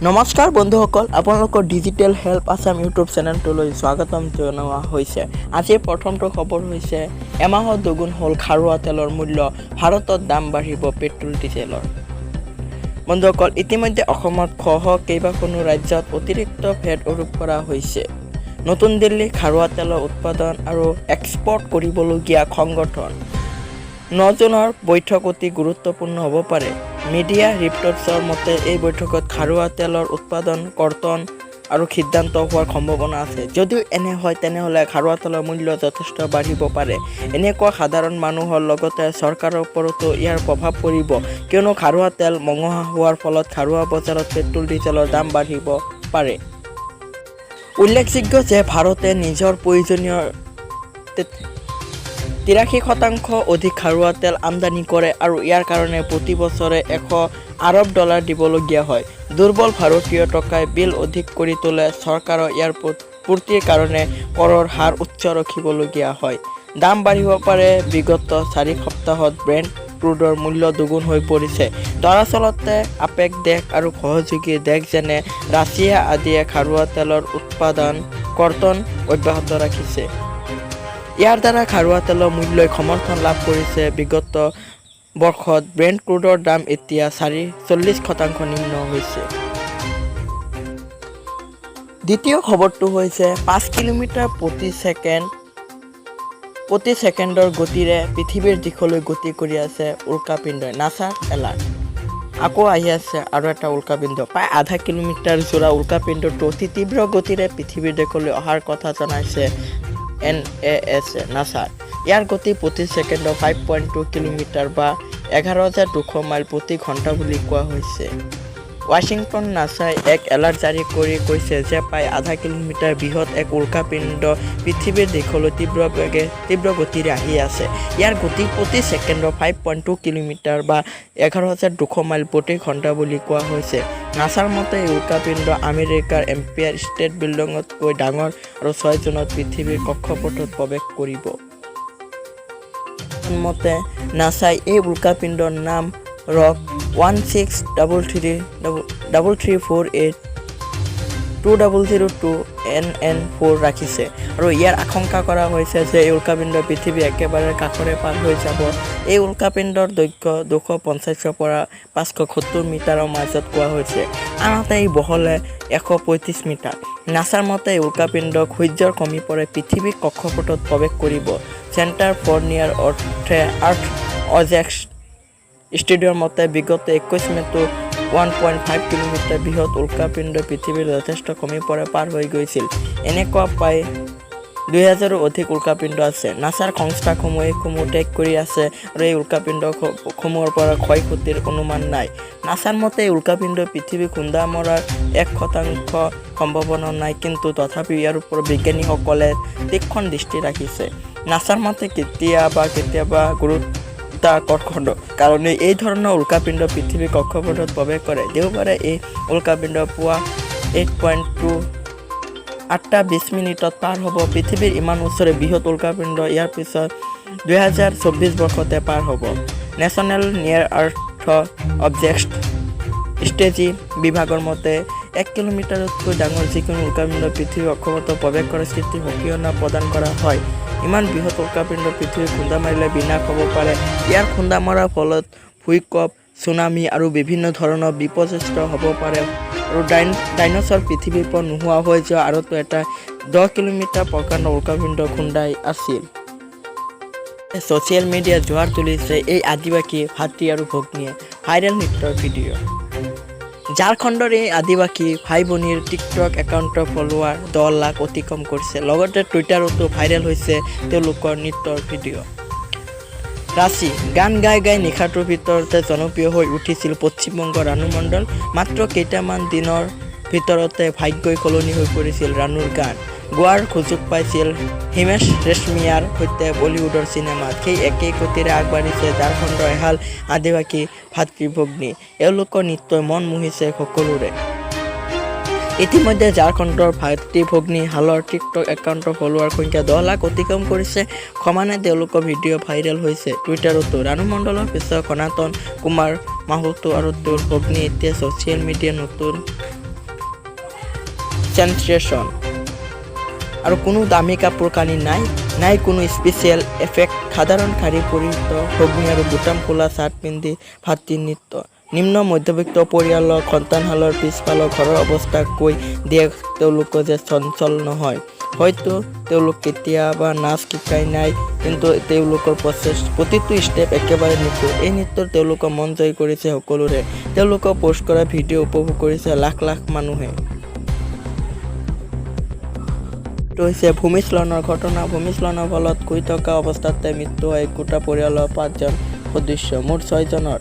নমস্কাৰ বন্ধুসকল, আপোনালোকৰ ডিজিটেল হেল্প আছাম ইউটিউব চেনেলটোলৈ স্বাগতম জনোৱা হৈছে। আজিৰ প্ৰথমটো খবৰ হৈছে, এমাহত দুগুণ হ'ল খাৰুৱা তেলৰ মূল্য, ভাৰতত দাম বাঢ়িব পেট্ৰল ডিজেলৰ। বন্ধুসকল, ইতিমধ্যে অসমত সহ কেইবাখনো ৰাজ্যত অতিৰিক্ত ভেট আৰোপ কৰা হৈছে। নতুন দিল্লী খাৰুৱা তেলৰ উৎপাদন আৰু এক্সপৰ্ট কৰিবলগীয়া সংগঠন 9 জুনৰ বৈঠক অতি গুৰুত্বপূৰ্ণ হ'ব পাৰে। মিডিয়া ৰিপৰ্টছৰ মতে, এই বৈঠকত খাৰুৱা তেলৰ উৎপাদন কৰ্তন আৰু সিদ্ধান্ত হোৱাৰ সম্ভাৱনা আছে। যদিও এনে হয়, তেনেহ'লে খাৰুৱা তেলৰ মূল্য যথেষ্ট বাঢ়িব পাৰে। এনেকুৱা সাধাৰণ মানুহৰ লগতে চৰকাৰৰ ওপৰতো ইয়াৰ প্ৰভাৱ পৰিব, কিয়নো খাৰুৱা তেল মঙহা হোৱাৰ ফলত খাৰুৱা বজাৰত পেট্ৰল ডিজেলৰ দাম বাঢ়িব পাৰে। উল্লেখযোগ্য যে ভাৰতে নিজৰ প্ৰয়োজনীয় 83% অধিক খাৰুৱা তেল আমদানি কৰে আৰু ইয়াৰ কাৰণে প্ৰতি বছৰে 100 আৰৱ ডলাৰ দিবলগীয়া হয়। দুৰ্বল ভাৰতীয় টকাই বিল অধিক কৰি তোলে। চৰকাৰৰ ইয়াৰ পূৰ্তিৰ কাৰণে কৰৰ হাৰ উচ্চ ৰাখিবলগীয়া হয়। দাম বাঢ়িব পাৰে। বিগত 4 সপ্তাহত ব্ৰেণ্ট ক্ৰুডৰ মূল্য দুগুণ হৈ পৰিছে। দৰাচলতে অপেক দেশ আৰু সহযোগী দেশ যেনে ৰাছিয়া আদিয়ে খাৰুৱা তেলৰ উৎপাদন কৰ্তন অব্যাহত ৰাখিছে। ইয়াৰ দ্বাৰা খাৰুৱা তেলৰ মূল্যই সমৰ্থন লাভ কৰিছে। বিগত বৰ্ষত ব্ৰেণ্ট ক্ৰুডৰ দাম এতিয়া 40% নিম্ন হৈছে। দ্বিতীয় খবৰটো হৈছে, 5 কিলোমিটাৰ প্ৰতি ছেকেণ্ডৰ গতিৰে পৃথিৱীৰ দিশলৈ গতি কৰি আছে উল্কাপিণ্ডই, নাছাৰ এলাৰ্ট। আকৌ আহি আছে আৰু এটা উল্কাপিণ্ড। প্ৰায় আধা কিলোমিটাৰ জোৰা উল্কাপিণ্ডটো অতি তীব্ৰ গতিৰে পৃথিৱীৰ দিশলৈ অহাৰ কথা জনাইছে এন এ এছ এ, নাছাৰ। ইয়াৰ গতি প্ৰতি ছেকেণ্ডত 5.2 কিলোমিটাৰ বা 11,200 মাইল প্ৰতি ঘণ্টা বুলি কোৱা হৈছে। ৱাশ্বিংটন নাছাই এক এলাৰ্ট জাৰি কৰি কৈছে যে প্ৰায় আধা কিলোমিটাৰ বৃহৎ এক উল্কাপিণ্ড পৃথিৱীৰ দিশলৈ তীব্ৰ গতিৰে আহি আছে। ইয়াৰ গতি প্ৰতি ছেকেণ্ডত 5.2 কিলোমিটাৰ বা 11,200 মাইল প্ৰতি ঘণ্টা বুলি কোৱা হৈছে। নাছাৰ মতে, এই উল্কাপিণ্ড আমেৰিকাৰ এম্পায়াৰ ষ্টেট বিল্ডিঙতকৈ ডাঙৰ আৰু 6 জুনত পৃথিৱীৰ কক্ষপথত প্ৰৱেশ কৰিব। মতে, নাছাই এই উল্কাপিণ্ডৰ নাম Rock 16 double three double double three 48 2002 NN4 ৰাখিছে আৰু ইয়াৰ আশংকা কৰা হৈছে যে এই উল্কাপিণ্ড পৃথিৱীৰ একেবাৰে কাষৰে পাৰ হৈ যাব। এই উল্কাপিণ্ডৰ দৈৰ্ঘ্য 250ৰ পৰা 570 মিটাৰৰ মাজত কোৱা হৈছে, আনহাতে ই বহলে 135 মিটাৰ। নাছাৰ মতে, এই উল্কাপিণ্ডক সূৰ্যৰ সমীপৰে পৃথিৱীৰ কক্ষপথত প্ৰৱেশ কৰিব। চেণ্টাৰ ফৰ নিয়াৰ আৰ্থ অবজেক্টছ ষ্টাডিৰ মতে, বিগত 21 মে'তো 1.5 কিলোমিটাৰ বৃহৎ উল্কাপিণ্ড পৃথিৱীৰ যথেষ্ট সমীপৰে পাৰ হৈ গৈছিল। এনেকুৱা প্ৰায় 2000ৰো অধিক উল্কাপিণ্ড আছে। নাছাৰ সংস্থাসমূহে এইসমূহ ট্ৰেক কৰি আছে আৰু এই উল্কাপিণ্ডসমূহৰ পৰা ক্ষয় ক্ষতিৰ অনুমান নাই। নাছাৰ মতে, এই উল্কাপিণ্ড পৃথিৱী খুন্দা মৰাৰ 1% সম্ভাৱনা নাই, কিন্তু তথাপিও ইয়াৰ ওপৰত বিজ্ঞানীসকলে তীক্ষ্ণ দৃষ্টি ৰাখিছে। নাছাৰ মতে, কেতিয়াবা কেতিয়াবা গুৰুত্বাকৰ্ষণৰ কাৰণে এই ধৰণৰ উল্কাপিণ্ড পৃথিৱীৰ কক্ষপথত প্ৰৱেশ কৰে। দেওবাৰে এই উল্কাপিণ্ড পুৱা 8.2 8টা 20 মিনিটত পাৰ হ'ব। পৃথিৱীৰ ইমান ওচৰে বৃহৎ উল্কাপিণ্ড ইয়াৰ পিছত 2024 বৰ্ষতে পাৰ হ'ব। নেশ্যনেল নিয়াৰ আৰ্থ অবজেক্ট ষ্টাডি বিভাগৰ মতে, 1 কিলোমিটাৰতকৈ ডাঙৰ যিকোনো উল্কাপিণ্ড পৃথিৱীৰ কক্ষপথত প্ৰৱেশ কৰাৰ স্থিতি সকিয়না প্ৰদান কৰা হয়। ইমান বৃহৎ উল্কাপিণ্ড পৃথিৱীত খুন্দা মাৰিলে বিনাশ হ'ব পাৰে। ইয়াৰ খুন্দা মৰাৰ ফলত ভূঁইকঁপ, ছুনামি আৰু বিভিন্ন ধৰণৰ বিপৰ্যস্ত হ'ব পাৰে আৰু ডাইনছৰ পৃথিৱীৰ পৰা নোহোৱা হৈ যোৱা আঁৰতো এটা 10 কিলোমিটাৰ প্ৰকাণ্ড উল্কাপিণ্ড খুন্দাই আছিল। ছ'চিয়েল মিডিয়াত জোৱাৰ তুলিছে এই আদিবাসী ভাতৃ আৰু ভগ্নীয়ে, ভাইৰেল নৃত্যৰ ভিডিঅ'। ঝাৰখণ্ডৰ এই আদিবাসী ভাই ভনীৰ টিকটক একাউণ্টৰ ফলোৱাৰ 10 লাখ অতিক্ৰম কৰিছে। লগতে টুইটাৰতো ভাইৰেল হৈছে তেওঁলোকৰ নৃত্যৰ ভিডিঅ'। ৰাঁচী গান গাই গাই নিশাটোৰ ভিতৰতে জনপ্ৰিয় হৈ উঠিছিল পশ্চিমবংগৰ ৰাণু মণ্ডল। মাত্ৰ কেইটামান দিনৰ ভিতৰতে ভাগ্যই সলনি হৈ পৰিছিল ৰাণুৰ। গান গোৱাৰ সুযোগ পাইছিল হিমেশ ৰেশমিয়াৰ সৈতে বলীউডৰ চিনেমাত। সেই একেই গতিৰে আগবাঢ়িছে ঝাৰখণ্ডৰ এহাল আদিবাসী ভাতৃ-ভগ্নী। এওঁলোকৰ নৃত্যই মন মুহিছে সকলোৰে। ইতিমধ্যে ঝাৰখণ্ডৰ ভাতৃ-ভগ্নী হালৰ টিকটক একাউণ্টৰ ফলোৱাৰ সংখ্যা 10 লাখ অতিক্ৰম কৰিছে। সমানে তেওঁলোকৰ ভিডিঅ' ভাইৰেল হৈছে টুইটাৰতো। ৰাণু মণ্ডলৰ পিছত সনাতন কুমাৰ মাহাতো আৰু তেওঁৰ ভগ্নী এতিয়া ছ'চিয়েল মিডিয়াৰ নতুন চেনচেশ্যন। আৰু কোনো দামী কাপোৰ কানি নাই, নাই কোনো স্পেচিয়েল এফেক্ট। সাধাৰণ শাৰী পৰিহিত ভগ্নী আৰু বুটাম খোলা চাৰ্ট পিন্ধি ভাতৃ নৃত্য। নিম্ন মধ্যবিত্ত পৰিয়ালৰ সন্তানহালৰ পিছফালৰ ঘৰৰ অৱস্থা কৈ দিয়ে তেওঁলোক যে চঞ্চল নহয়। হয়তো তেওঁলোক কেতিয়াবা নাচ শিকাই নাই, কিন্তু তেওঁলোকৰ প্ৰচেছ, প্ৰতিটো ষ্টেপ একেবাৰে নিখুঁত। এই নৃত্যত তেওঁলোকৰ মন জয় কৰিছে সকলোৰে। তেওঁলোকক পোষ্ট কৰা ভিডিঅ' উপভোগ কৰিছে লাখ লাখ মানুহে। এইটো হৈছে ভূমিস্খলনৰ ঘটনা। ভূমিস্খলনৰ ফলত শুই থকা অৱস্থাতে মৃত্যু হয় একোটা পৰিয়ালৰ পাঁচজন সদস্য, মুঠ ছয়জনৰ।